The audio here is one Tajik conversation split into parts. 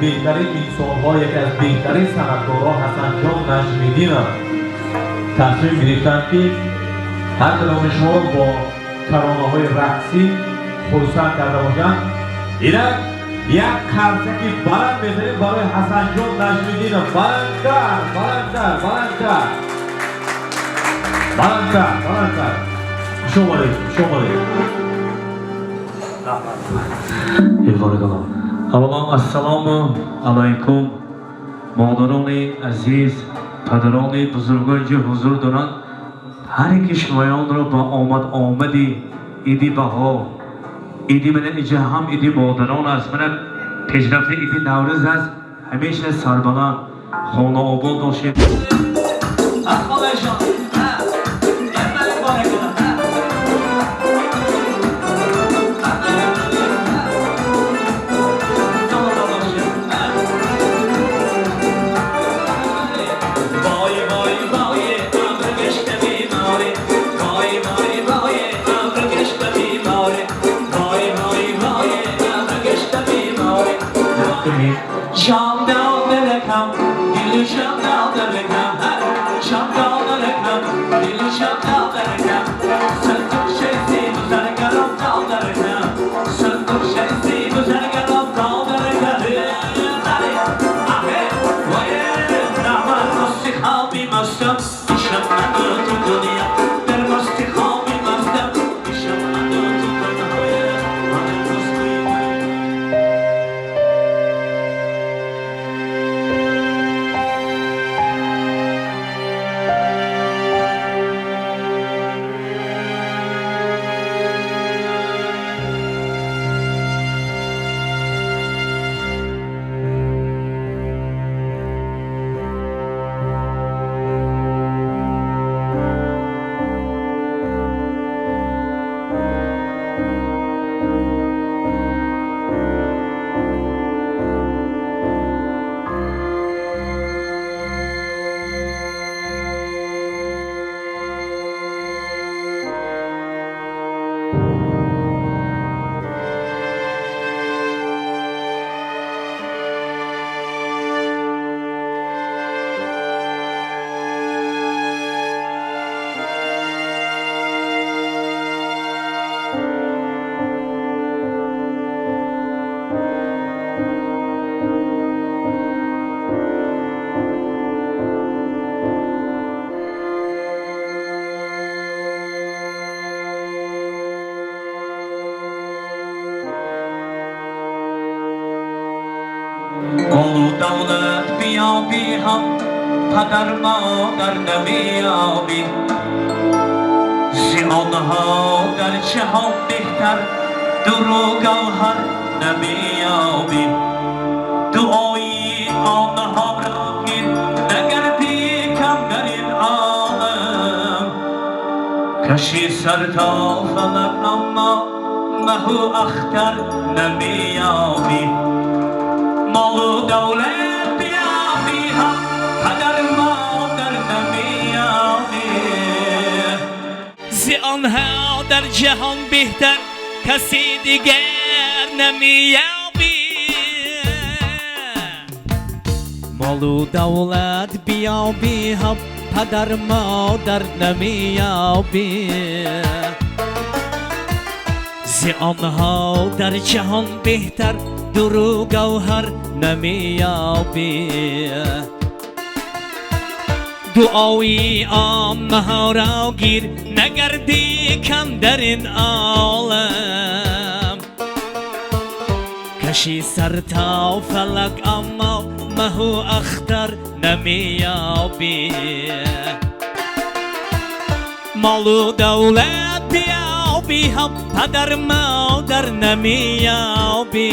Беҳтарин инсонҳо, яке аз беҳтарин санъаткорҳо, Ҳасанҷон Наҷмиддинов тасмим гирифтанд, ки ҳар кадоми шуморо бо таронаҳои рақсӣ хурсанд карда бошанд. Инак, як қарсаки баланд мезанем барои Ҳасанҷон Наҷмиддинов. Баландтар, баландтар, баландтар, баландтар, баландтар! Хуш омадед, хуш омадед! Аввалан, ассалому алайкум, модарони азиз, падарони бузургоне ки ҳузур доранд. Ҳар яки шумоёнро ба омад омади иди баҳор, иди мана иҷа ҳам иди модарон аст, мана пешрафти иди Наврӯз аст. Ҳамеша сарбаланд, хонаобод бошед. Давлат биёбӣ ҳам, падар модар намеёбӣ. Зи онҳо дар ҷаҳон беҳтар дуру гавҳар намеёбӣ. Дуои онҳоро ки нагардӣ кам дар ин олам, каши сар то фалак, аммо маҳу ахтар намеёбӣ. Молу давлат биёбӣ ҳам, падар модар намеёбӣ. Зи онҳо дар ҷаҳон беҳтар каси дигар намеёбӣ. Молу давлат биёбӣ ҳам, падар модар намеёбӣ. Зи онҳо дар ҷаҳон беҳтар дуру гавҳар намеёбӣ. Дуои онҳоро гир, нагардӣ кам дар ин олам, каши сар то фалак, аммо маҳу ахтар намеёбӣ. Молу давлат биёбӣ ҳам, падар модар намеёбӣ.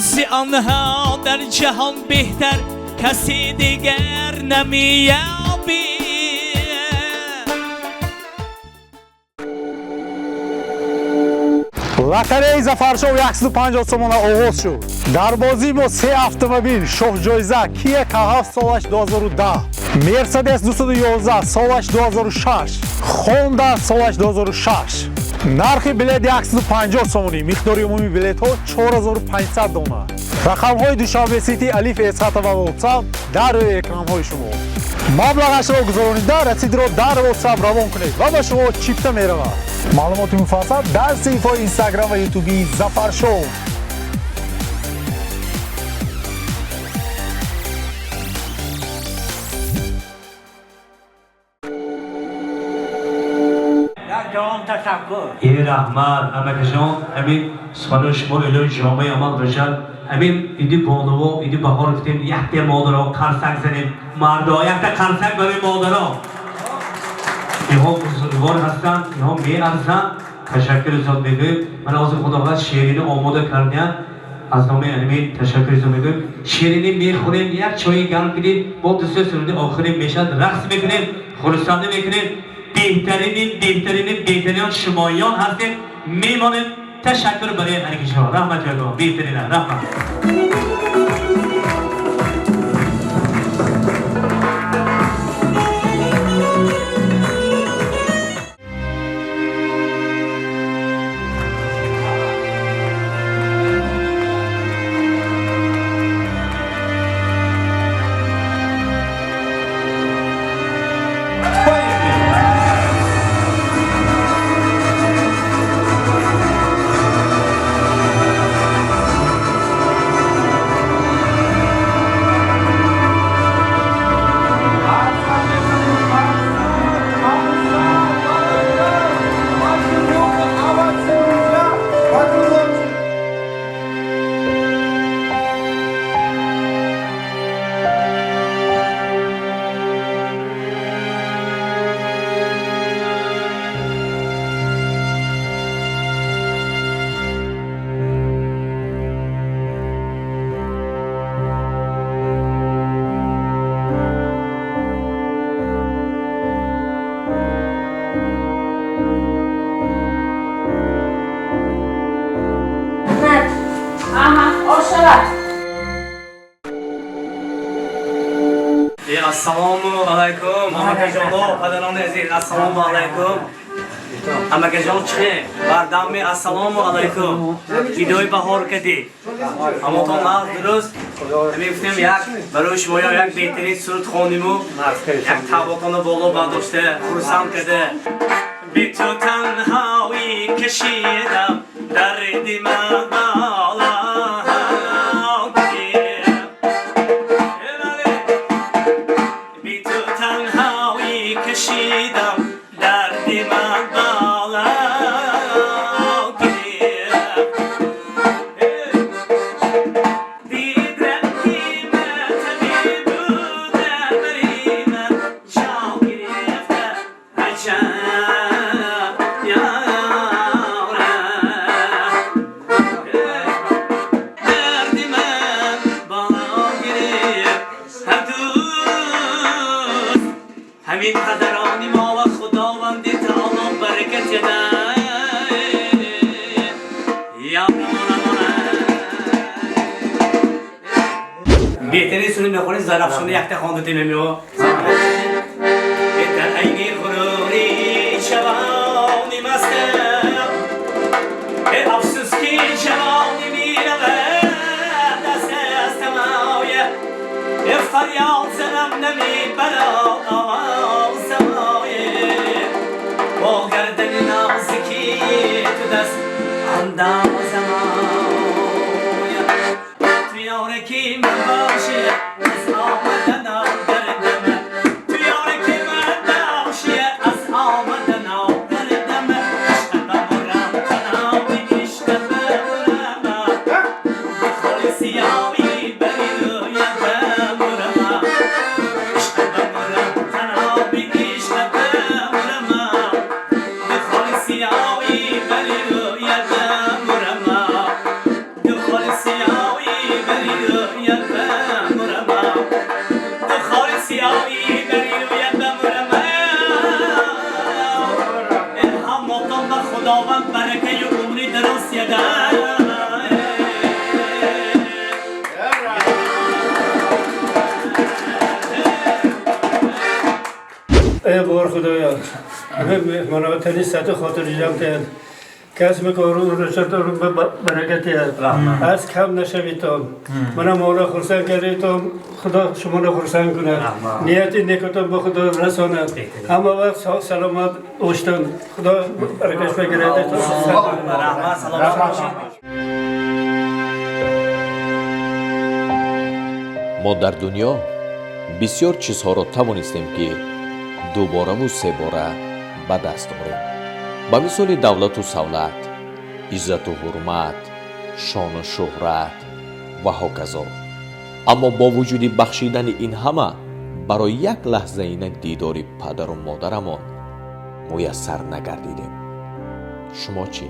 Зи онҳо дар ҷаҳон беҳтар каси дигар намеёбӣ. Лотереяи Зафаршоу 150 сомона оғоз шуд. Дар бозии мо се автомобил: шоҳҷоиза Kia K7 солаш 2010, Мерседес 211 солаш 2006, Honda солаш 2006. Нархи билет 150 сомонӣ, миқдори умумии билетҳо 4500 дона. Рақамҳои Душанбе Сити, Алиф Эсхатова ва WhatsApp дар рӯи экранҳои шумо. Маблағашро гузаронида, расидро дар WhatsApp равон кунед ва ба шумо чипта меравад. Маълумоти муфассал дар саҳифаҳои Инстаграм ва Ютубии Зафар Шоу. Ташаккур. Э, раҳмат, амакаҷон, ҳамин суханои шумо илоҳи ҷомаи амал бошад. Ҳамин иди бонуво, иди баҳор гуфтем, якте модаро қарсак занем. Мардо, якта қарсак барои модаро. Инҳо бузургвор ҳастанд, инҳо меарзанд. Ташаккури зиёд мегӯем. Ман ҳозир худованд ширинӣ омода кардиям. Аз номи ҳамин ташаккури зиёд мегӯем. Ширинӣ мехӯрем, як чои гарм кунем, бо ду-се суруди охирин мешавад, рақс мекунем, хурсандӣ мекунем. Беҳтарини, беҳтарини, беҳтарин шумоён ҳастед. Мемонем. Ташаккур барои ҳар яки шумо. Раҳмат ҷаго, беҳтарина, раҳмат. Ассалому алайкум, амакаҷоно, падарони азиз, ассалому алайкум. Амакаҷон чӣ? Бардами ассалому алайкум. Идои баҳор кадӣ. Амотон нағз дуруст. Ҳамин гуфтем як барои шумоё як беҳтарин суруд хониму, як тавботонро боло бардошта, хурсанд карда. Би ту танҳоӣ кашидам, дарди ман бало. Кашидам дарди ман бало гирифт. Дидам ки ман будам бари ман ҷон гирифта аҷаб ёра. Дарди ман бало гирифт ҳар дӯст. Ҳамин падарони мо ва Худованди таоло баракат диҳад. Беҳтарин суруд мехонед, Зарафшона якта хонда димем. Дар айни ғурури ҷавони мастам, афсӯс ки ҷавони меравад аз дастамоя. Фарёд занам намебарад овозамоя. Бо гардани нозики ту даст андозамоя. Ту ёре ки ман бошӣ аз омаданам дардама. Ту ёре ки ман бошӣ аз омаданам дардама. Ишқ бамурам таноби ишқ бамурам. Бихоли сиёҳӣ бари рӯя бамурам. Ишқ бамурам таноби ишқ бамурам. Бихоли сиёҳӣ бари рӯя бамурам. Духоли сиёҳӣ бари рӯя бамурам. Духоли сиёҳӣ бари рӯя бамурам. Ҳамотон ба Худованд баракаю умри дароз яда. Эй бор Худоё, ҳамин меҳмоноро тани сату хотир ҷамъ кард. Касби кору рӯзатон баракат диҳад, аз кам нашавитон. Мана моро хурсанд кардитон, Худо шуморо хурсанд кунад, нияти некутон ба Худо расонад, ҳама вақт соғ саломат бошитон, Худо баракаш бигирад. Раҳмат, саломат бошед. Мо дар дунё бисёр чизҳоро тавонистем, ки дубораву себора ба даст орем, ба мисоли давлату савлат, иззату ҳурмат, шону шӯҳрат ва ҳоказо. Аммо бо вуҷуди бахшидани ин ҳама барои як лаҳзаина дидори падару модарамон муяссар нагардидем. Шумо чӣ?